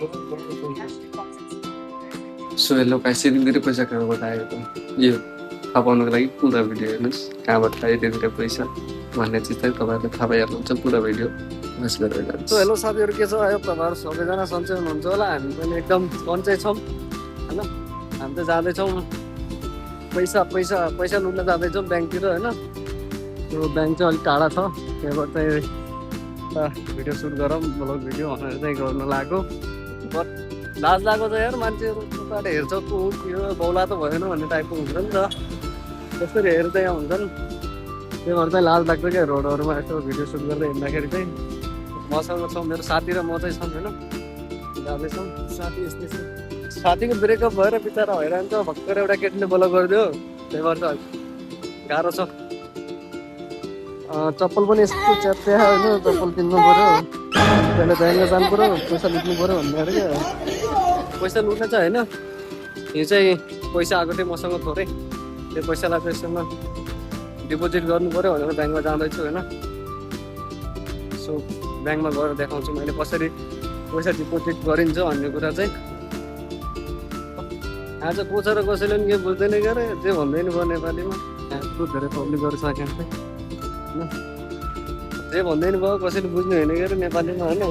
So hello guys, यति धेरै पैसा कहाँबाट आयो त? यो थाहा पाउनुको लागि पुरा भिडियो हेर्नुहोस्। कहाँबाट आयो यति धेरै पैसा भन्ने चिज चाहिँ तपाईँहरूले थाहा पाइहाल्नुहुन्छ। पुरा भिडियो वाच गरेर जानुहोस्। सो हेलो साथीहरू, के छ? आयो तपाईँहरू सबैजना सन्चै हुनुहुन्छ होला। हामी पनि एकदम सन्चै छौँ होइन। हामी चाहिँ जाँदैछौँ पैसा लुट्न जाँदैछौँ ब्याङ्कतिर होइन। त्यो ब्याङ्क चाहिँ अलिक टाढा छ, त्यही भएर चाहिँ भिडियो सुट गरौँ ब्लग भिडियो भनेर चाहिँ गर्न लाग्यो। बट लाज लाग्यो त यार, मान्छेहरू थुप्रै हेर्छ को के हो बौला त भएन भन्ने टाइपको हुन्छ नि त। त्यसरी हेर्दै हुन्छन्, त्यही भएर चाहिँ लाज लाग्छ क्या रोडहरूमा यसो भिडियो सुट गर्दै हिँड्दाखेरि चाहिँ। मसँग छ मेरो साथी र म चाहिँ छौँ होइन, जाँदैछौँ। साथी यस्तै छ, साथीको ब्रेकअप भएर बिचरा हैरान छ। भर्खर एउटा केटीले बोलो गरिदियो, त्यही भएर चाहिँ गाह्रो छ। चप्पल पनि यस्तो च्याप्या होइन, चप्पल किन्नु पऱ्यो, पहिला ब्याङ्कमा जानु पऱ्यो, पैसा लुट्नु पऱ्यो भन्ने अरे क्या। पैसा लुट्ने चाहिँ होइन, यो चाहिँ पैसा आएको थियो मसँग थोरै, त्यो पैसालाई चाहिँ यसमा डिपोजिट गर्नु पऱ्यो भनेर ब्याङ्कमा जाँदैछु होइन। सो ब्याङ्कमा गएर देखाउँछु मैले कसरी पैसा डिपोजिट गरिन्छ भन्ने कुरा चाहिँ। आज को छ र कसैले पनि केही बुझ्दैन क्या रे, जे भन्दैन भयो नेपालीमा। यस्तो धेरै पब्लिकहरू छ क्या होइन, जे भन्दैन भयो कसैले बुझ्नु होइन क्या रे नेपालीमा होइन।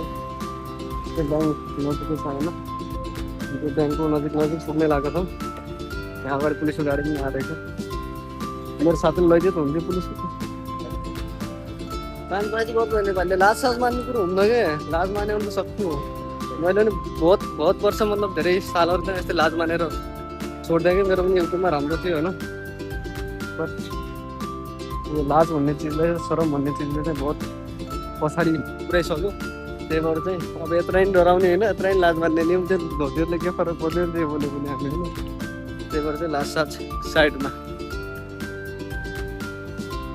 त्यो ब्याङ्क नजिकै छ होइन, त्यो ब्याङ्कको नजिक पुग्नै लागेको छौँ। यहाँ अगाडि पुलिसको गाडी पनि आएर रहेछ। मेरो साथीले लैदियो त हुन्थ्यो पुलिसको। पानीबाजी गर्दैन नेपालीले, लाज साज मान्ने कुरो हुन्न क्या। लाज माने भने त सक्छु। मैले पनि बहुत वर्ष मतलब धेरै सालहरू चाहिँ यस्तै लाज मानेर छोडिदिएँ कि। मेरो पनि युट्युबमा राम्रो थियो होइन, बट यो लाज भन्ने चिजले, शरम भन्ने चिजले चाहिँ बहुत पछाडि पुऱ्याइसक्यो। त्यही भएर चाहिँ अब यत्रो नि डराउने होइन, यत्रो नि लाज मान्ने नियम चाहिँ धोतीहरूले के फरक पर्दैन जे बोल्यो भने हामी होइन। त्यही भएर चाहिँ लाज साज साइडमा।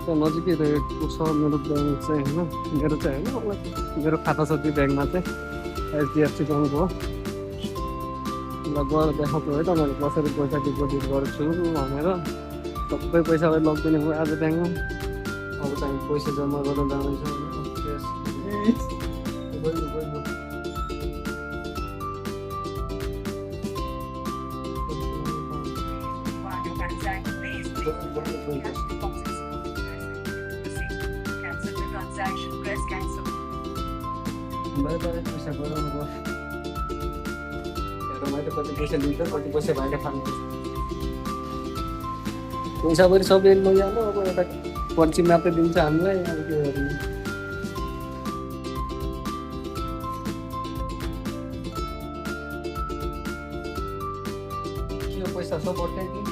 नजिकै रहेको छ मेरो ब्याङ्क चाहिँ होइन, मेरो चाहिँ होइन, मेरो खाता छ त्यो ब्याङ्कमा चाहिँ, एचडिएफसी ब्याङ्क हो। ल गएर देखाउँछु है तपाईँहरू कसरी पैसा डिपोजिट गर्छु भनेर। सबै पैसा लगिदिने भयो आज ब्याङ्कमा। अब चाहिँ पैसा जम्मा गरेर जाँदैछ होइन। बाई बाई, पैसा गराउनु भयो। हेर मैले कति पैसा लिन्छ, कति पैसा भाइले खान्छ। पैसा पनि सबै लैहाल्यो, अब एउटा पर्ची मात्रै दिन्छ हामीलाई। अब के गर्नु, के पैसा सब अट्याइदिनु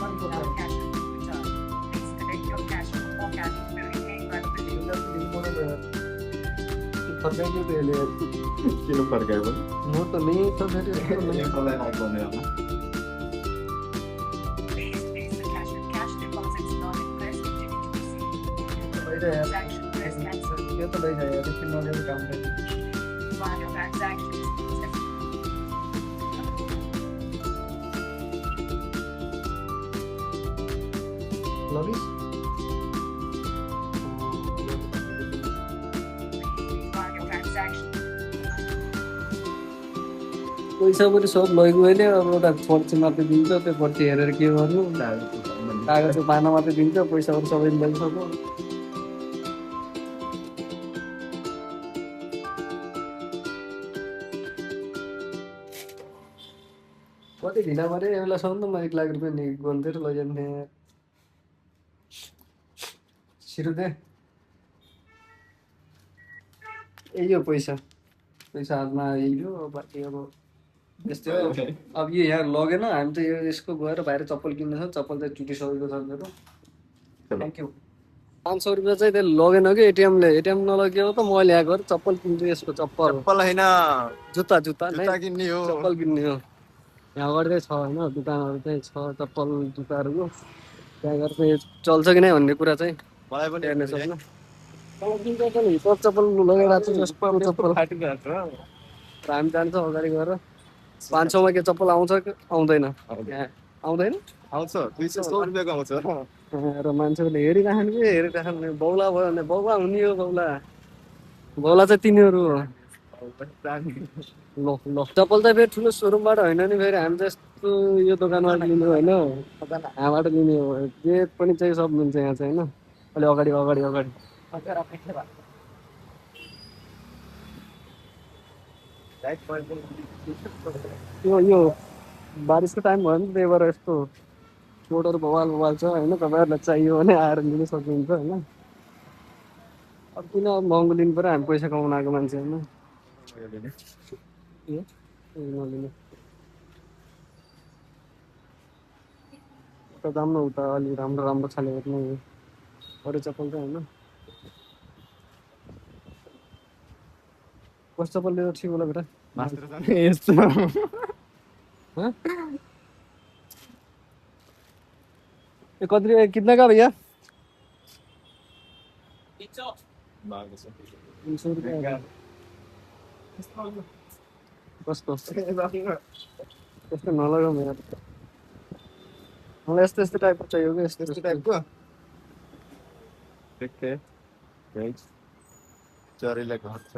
किन फर्कायो भने म त नै त फेरि कसलाई नगर्ने होला। त्यो त लैजायो एकछिन नगरेको काम गर्नु। लगिस पैसा पनि सब लगेको अहिले। अब एउटा पर्ची मात्रै दिन्छ, त्यो पर्ची हेरेर के गर्नु, कागजको पाना मात्रै दिन्छ, पैसाहरू सबै लगिसक्यो। कति ढिला मारे बेलासम्म त म 1 लाख रुपियाँ नि गन्थेँ र लैजान्थेँ। छिटो दे यो पैसा हातमा आइयो। बाँकी अब यस्तै हो। अब यो यहाँ लगेन, हामी चाहिँ यो यसको गएर बाहिर चप्पल किन्नु छ। चप्पल चाहिँ चुटिसकेको छ मेरो। Thank you. 500 रुपियाँ चाहिँ त्यसले लगेन कि एटिएम नलग्यो त मैले यहाँ गएर चप्पल किन्छु। यसको चप्पल होइन, जुत्ता किन्ने हो, चप्पल किन्ने हो। यहाँ अगाडि चाहिँ छ होइन, दोकानहरू चाहिँ छ चप्पल जुत्ताहरूको। त्यहाँ गएर चाहिँ चल्छ कि नै भन्ने कुरा चाहिँ मलाई पनि हेर्न सक्नु। हिसाब चप्पल लगाइरहेको छु, जस्तो चप्पल फाटिरहेको छ। हामी जान्छ अगाडि गएर। 500मा के चप्पल आउँछ कि आउँदैन? आउँदैन, आउँछ 200 रुपियाँको आउँछ। र मान्छेहरूले हेरिराख्नु कि बौला भयो भने बौला हुने हो। बौला चाहिँ तिनीहरू हो। ल ल चप्पल चाहिँ फेरि ठुलो सोरुमबाट होइन नि फेरि हामी चाहिँ यस्तो यो दोकानबाट लिनु होइन यहाँबाट लिने हो जे पनि चाहिँ सब मिल्छ यहाँ चाहिँ होइन अलि अगाडि अगाडि अगाडि यो बारिसको टाइम भयो नि त्यही भएर यस्तो रोडहरू बवाल बवाल छ होइन तपाईँहरूलाई चाहियो भने आएर लिनु सक्नुहुन्छ होइन अब किन महँगो लिनु पऱ्यो हामी पैसा कमाउन आएको मान्छे होइन नलिनु उता जाऊँ न उता अलि राम्रो राम्रो खाले पनि अरू चप्पल चाहिँ होइन कस्तो चप्पल लिएर ठिक होला बेटा यस्तो हाँ? ये कति कितना का भैया 300 रुपया कस्तो त्यस्तो नलगाउँ यार मलाई यस्तो यस्तो टाइपको चाहियो कि यस्तो यस्तो टाइपको ठिकै चरीलाई घर छ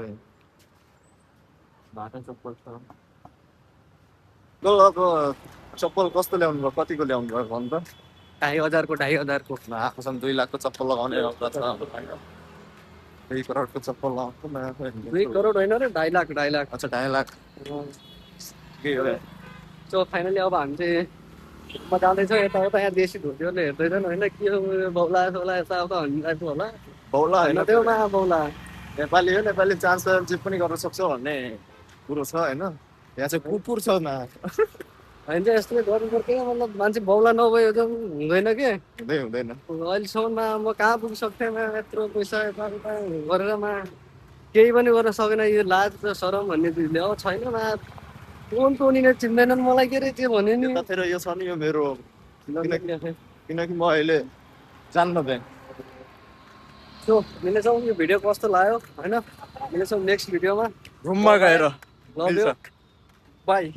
बाटा चप्पल छ ल अब चप्पल कस्तो ल्याउनु भयो कतिको ल्याउनु भयो भन् त 2500 को 2500 को आफूसँग 2 लाखको चप्पल लगाउने अवस्था छ 2 करोडको चप्पल लगाउँछु न 2 करोड होइन रे 2.5 लाख 2.5 लाख अच्छा 2.5 लाख के हो सो फाइनली अब हामी चाहिँ म जाँदैछौँ यताउता यहाँ देशी धुर्तीहरूले हेर्दैछन् होइन के हो बौला सौला यताउता भनिरहेको होला बौला होइन होइन त्यो मा बौला नेपाली हो नेपाली चान्स जे पनि गर्न सक्छ भन्ने कुरो छ होइन यहाँ चाहिँ कुकुर छ न होइन चाहिँ यस्तो गर्नु पर्यो मतलब मान्छे बौला नभयो त हुँदैन के हुँदैन अहिलेसम्म म कहाँ पुगिसक्थेँ यत्रो पैसा यताउता गरेर केही पनि गर्न सकेन यो लाज र सरम भन्ने चिजले अब छैन टोनीले चिन्दैनन् मलाई के अरे त्यो भन्यो नि यतातिर यो छ नि यो मेरो किनकि म अहिले जान्न ब्याङ्क सो मिलेछौँ यो भिडियो कस्तो लाग्यो होइन मिलेछौँ नेक्स्ट भिडियोमा रुममा गएर लभ यु बाई